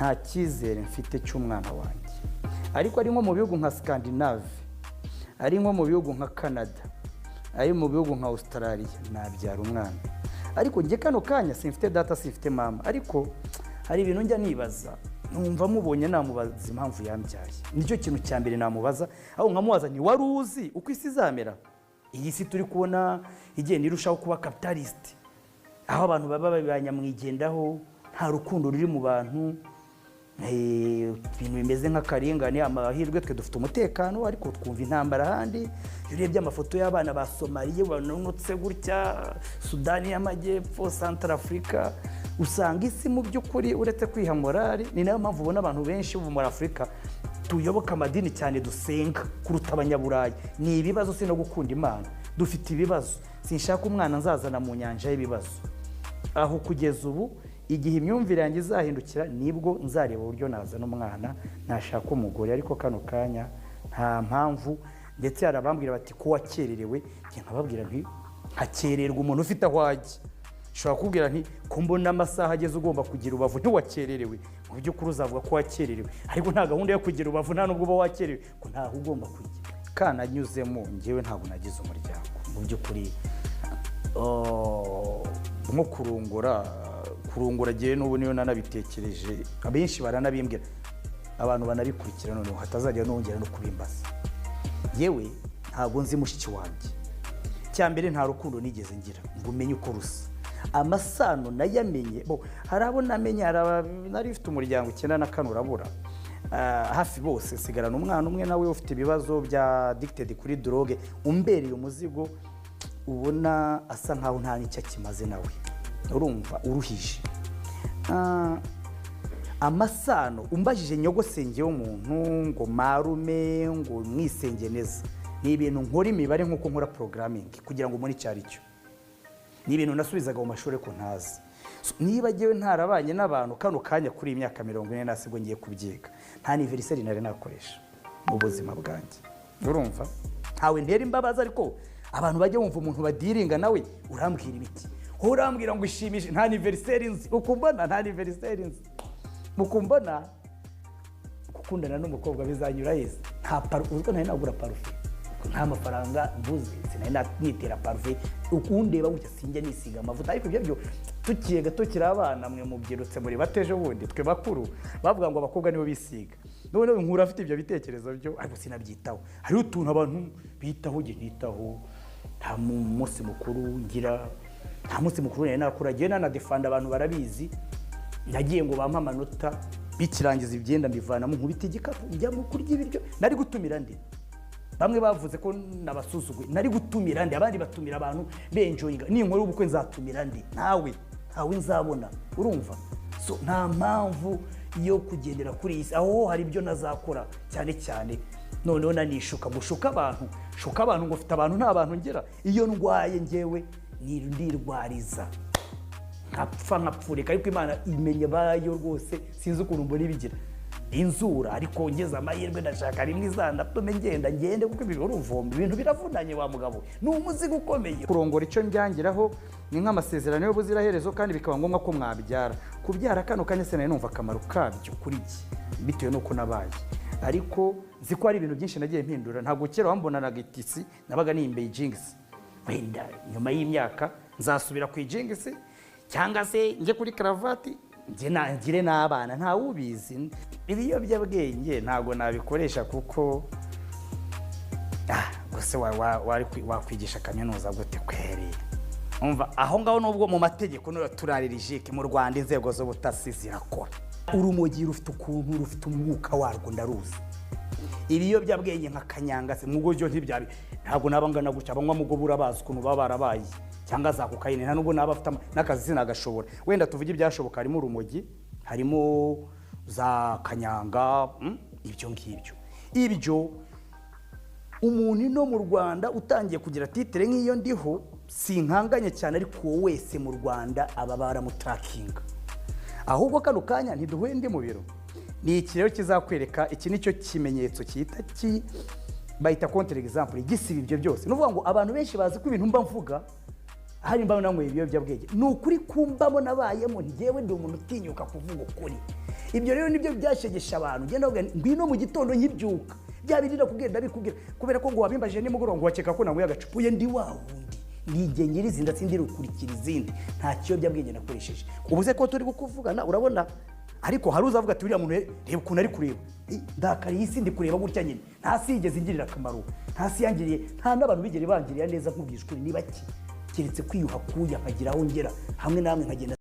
Nta cyizere mfite cy'umwana wanjye, ariko ari nko mu bihugu nka Scandinave, ari nko mu bihugu nka Canada, ari mu bihugu nka Australia, nabyara umwana. Ariko njye kano kanya simfite data, simfite mama, ariko hari ibintu njya nibaza, numva mubonye namubaza impamvu yambyaye. Nicyo kintu cya mbere namubaza, aho nkamubaza nti: "Wari uzi uko isi izamera?" Iyi si turi kubona igenda irushaho kuba capitalist, aho abantu baba banyamwigendaho, nta rukundo ruri mu bantu, ibintu bimeze nk'akarengane. Amahirwe twe dufite umutekano, ariko twumva intambara ahandi. Iyo urebye amafoto y'abana ba Somaliya banonotse gutya, Sudani y'Amajyepfo, Santara Afurika, usanga isi mu by'ukuri uretse kwiha morale. Ni nayo mpamvu ubona abantu benshi bo muri Afurika tuyoboka amadini cyane, dusenga kuruta Abanyaburayi. Ni ibibazo, si no gukunda Imana, dufite ibibazo. Sinshaka umwana nzazana mu nyanja y'ibibazo. Aho kugeza ubu, igihe imyumvire yanjye izahindukira, nibwo nzareba uburyo nazana umwana, nashaka umugore. Ariko kano kanya nta mpamvu. Ndetse hari abambwira bati: "Ko wakererewe?" Njye nkababwira nti: "Hakererwa umuntu ufite aho ajya." Nshobora kubwira nti: "Ko mbona amasaha ageze ugomba kugira ubavu, ntiwakererewe?" Mu by'ukuri uzavuga ko wakererewe, ariko nta gahunda yo kugira ubavu, nta nubwo uba wakererewe ko ntaho ugomba kujya. Kananyuzemo, njyewe ntabwo nagize umuryango mu by'ukuri. Oh, nko kurongora ngewe n'ubu niyo nanabitekereje, abenshi baranabimbwira, abantu banabikurikira, noneho hatazajya nongera no kubimbaza. Yewe, ntabwo nzi mushiki wanjye. Cya mbere, nta rukundo nigeze ngira ngo umenye uko rusa. Amasano nayamenye bo, hari abo namenye, hari nari mfite umuryango 94 urabura. Hafi bose, nsigarana umwana umwe nawe ufite ibibazo bya addicted kuri drogue, umbereye umuzigo, ubona asa nkaho nta n'icyo akimaze nawe, urumva uruhije. Amasano umbajije nyogosenge w'umuntu, ngo marume, ngo mwisenge neza, ni ibintu nkora imibare nk'uko nkora programming kugira ngo mbone icyo ari cyo. Ni ibintu nasubizaga mu mashuri ko ntazi. So, niba ngewe ntarabanye n'abantu, kano kanya kuri iyi myaka 40 nasigo ngiye kubyiga, nta anniversaire nari nakoresha mu buzima bwanjye. Urumva, ntawe ntera imbabazi, ariko abantu bajya bumva umuntu badiringa nawe urambwira ibiki? Wowe urambwira ngo ishimishe, nta anniversaire nzi. Ukumbona nta anniversaire nzi, mukumbona gukundana n'umukobwa bizanyura heza? Nta paru, uziko ntari nagura parufe, nta mafaranga mbuze, sinari nitera parufe. Ukundeba gutya, sinjya nisiga amavuta. Ariko ibyo byo tukiye tukiri abana, mwe mubyirutse muri batejo bundi, twe bakuru bavuga ngo abakobwa nibo bisiga. Noneho nkura afite ibyo bitekerezo byo, ariko sinabyitaho. Hariho utuntu abantu bitaho, njye ntitaho. Nta munsi mukuru ngira, nta munsi mukuru nari nakura. Ngiye nanadefanda, abantu barabizi, nagiye ngo bampe amanota, bikirangiza ibyenda mbivanamo, nkubita igikapu, njya mu kurya ibiryo. Nari gutumira ndi? Bamwe bavuze ko nabasuzuguye. Nari gutumira ndi? Abandi batumira abantu benjoyinga. Ninkora ubukwe nzatumira ndi? Ntawe, ntawe nzabona. Urumva, so nta mpamvu yo kugendera kuri iyi si. Aho hari ibyo nazakora cyane cyane noneho nanishuka, gushuka abantu, shuka abantu ngo mfite abantu, nta bantu ngira. Iyo ndwaye ngewe ndirwariza, nkapfa nkapfurika, ariko Imana imenya abayo rwose. Sinzi ukuntu mbona ibigira inzura, ariko ngeze amahirwe ndashaka rimwe izandatume ngenda ngende, kuko ibi uruvumba, ibintu biravunanye wa mugabo, ni umuzigo ukomeye. Kurongora, icyo mbyangiraho ni nk'amasezerano y'ubuziraherezo, kandi bikaba ngombwa ko mwabyara. Kubyara kano kanya sinari numva akamaro kabyo kuri jye bitewe n'uko nabaye, ariko nzi ko hari ibintu byinshi nagiye mpindura. Ntabwo kera wambonanaga itisi, nabaga nimbeye jeans. Wenda nyuma y'imyaka nzasubira ku ijingisi cyangwa se njye kuri karavati, njye ngire n'abana, ntawubizi. Ibiyobyabwenge ntabwo nabikoresha kuko gusa wakwigisha kaminuza gute kweri? Umva, aho ngaho nubwo mu mategeko none turaririjike mu Rwanda, inzego z'ubutasi zirakora. Urumogi rufite ukuntu rufite umwuka warwo, ndaruzi. Ibiyobyabwenge nka kanyanga se mugo byo ntibyabi, ntabwo naba ngana gutya. Abanywa mugo burabazi ukuntu baba barabaye, cyangwa za kokayine. Nta nubwo naba afite n'akazi sinagashobora. Wenda tuvuge ibyashoboka, harimo urumogi, harimo za kanyanga, ibyo ngibyo. Ibyo umuntu ino mu Rwanda utangiye kugira titre nk'iyo ndiho, sinkanganye cyane, ariko uwo wese mu Rwanda aba baramutarakinga. Ahubwo kano kanya ntiduhuye ndi mu biro, ni iki rero kizakwereka? Iki nicyo kimenyetso cyita ki bayita contre exemple gisiba ibyo byose. Ni ukuvuga ngo abantu benshi bazi ko ibintu mba mvuga hari mba nanyweye ibiyobyabwenge. Ni ukuri kumbamo nabayemo. Ngewe ndi umuntu utinyuka kuvuga ukuri. Ibyo rero nibyo byashegesha abantu. Ngenda bavuga, ngwino mu gitondo nkibyuka, bya bindi nakubwira ndabikubwira, kubera ko ngo wabimbajije nimugoroba ngo wakeka ko nanyweye agacupa. Uye, ndi wa wundi, nijye nyirizina, sindi rukurikira izindi. Nta kiyobyabwenge nakoresheje. Ubu se ko turi kuvugana, urabona, ariko hari uzavuga ati: "Uriya muntu, reba ukuntu ari kureba." Ndakariye isi, ndi kureba gutya nyine. Nta si yigeze ingirira akamaro, nta si yangiriye, nta n'abantu bigere bangirira neza. Nkubwije ukuri, ni bake, keretse kwiyuha kuya nkagira aho ngera hamwe namwe nkagenda.